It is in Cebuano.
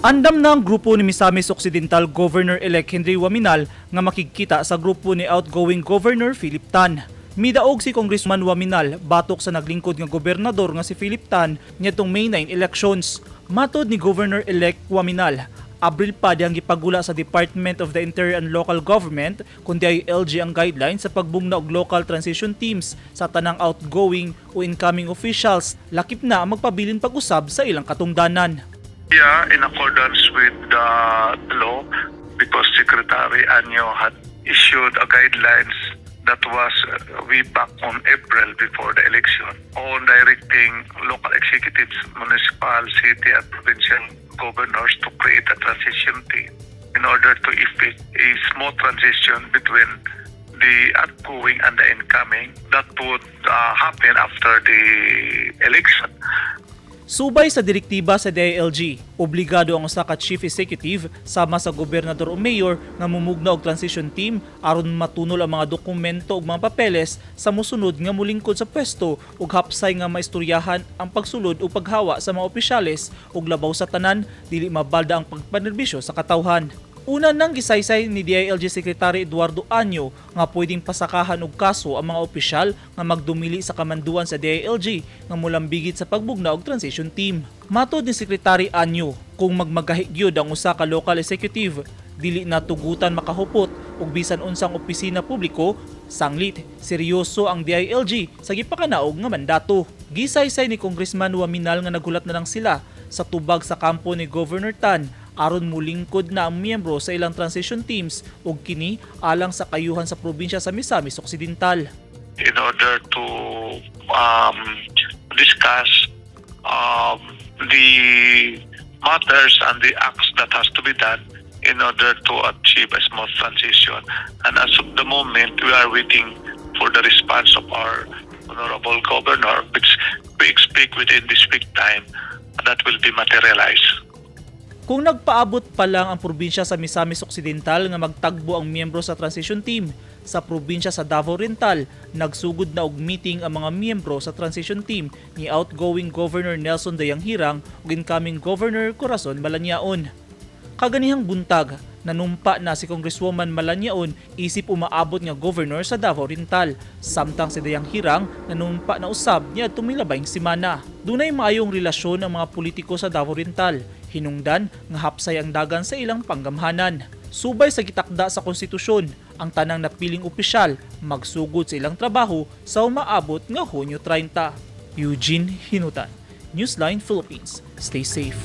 Andam na ang grupo ni Misamis Occidental Governor-elect Henry Oaminal nga makigkita sa grupo ni outgoing Governor Philip Tan. Midaog si Congressman Oaminal batok sa naglingkod nga gobernador nga si Philip Tan niadtong May 9 elections. Matod ni Governor-elect Oaminal, Abril pa diyang gipagula sa Department of the Interior and Local Government kun DILG ang guidelines sa pagbugna og local transition teams sa tanang outgoing o incoming officials, lakip na ang magpabilin pag-usab sa ilang katungdanan. Yeah, in accordance with the law, because Secretary Año had issued a guidelines that was way back on April before the election on directing local executives, municipal, city, and provincial governors to create a transition team in order to effect a smooth transition between the outgoing and the incoming that would happen after the election. Subay sa direktiba sa DILG, obligado ang usa ka chief executive sama sa gobernador o mayor nga mumugna og transition team aron matunol ang mga dokumento ug mga papeles sa mosunod nga molingkod sa pwesto ug hapsay nga maistoryahan ang pagsulod o paghawa sa mga opisyales ug labaw sa tanan, dili mabalda ang pagpanerbisyo sa katawhan. Una nang gisaysay ni DILG Secretary Eduardo Año nga pwedeng pasakahan og kaso ang mga opisyal nga magdumili sa kamanduan sa DILG nga mulambigit sa pagbugna og transition team. Matod ni Secretary Año, kung magmagahi gyud ang usa ka local executive, dili na tugutan makahupot og bisan unsang opisina publiko sanglit seryoso ang DILG sa gipakanaog nga mandato. Gisaysay ni Congressman Oaminal nga nagulat na lang sila sa tubag sa kampo ni Governor Tan aron mulingkod na ang miyembro sa ilang transition teams ug kini alang sa kayuhan sa probinsya sa Misamis Occidental. In order to discuss the matters and the acts that has to be done in order to achieve a smooth transition. And as of the moment, we are waiting for the response of our honorable governor, which we expect within this week time that will be materialized. Kung nagpaabot pa lang ang probinsya sa Misamis Occidental nga magtagbo ang miyembro sa transition team, sa probinsya sa Davao Oriental, nagsugod na og meeting ang mga miyembro sa transition team ni outgoing Governor Nelson Dayanghirang ug incoming Governor Corazon Malanyaon. Kaganihang buntag, nanumpa na si Congresswoman Malanyaon isip umaabot nga governor sa Davao Oriental, samtang si Dayanghirang nanumpa na usab niya tumilabayng semana. Dunay maayong relasyon ang mga politiko sa Davao Oriental, hinungdan nga hapsay ang dagan sa ilang panggamhanan. Subay sa gitakda sa konstitusyon, ang tanang napiling opisyal magsugod sa ilang trabaho sa umaabot nga Hunyo 30. Eugene Hinutan, Newsline Philippines. Stay safe.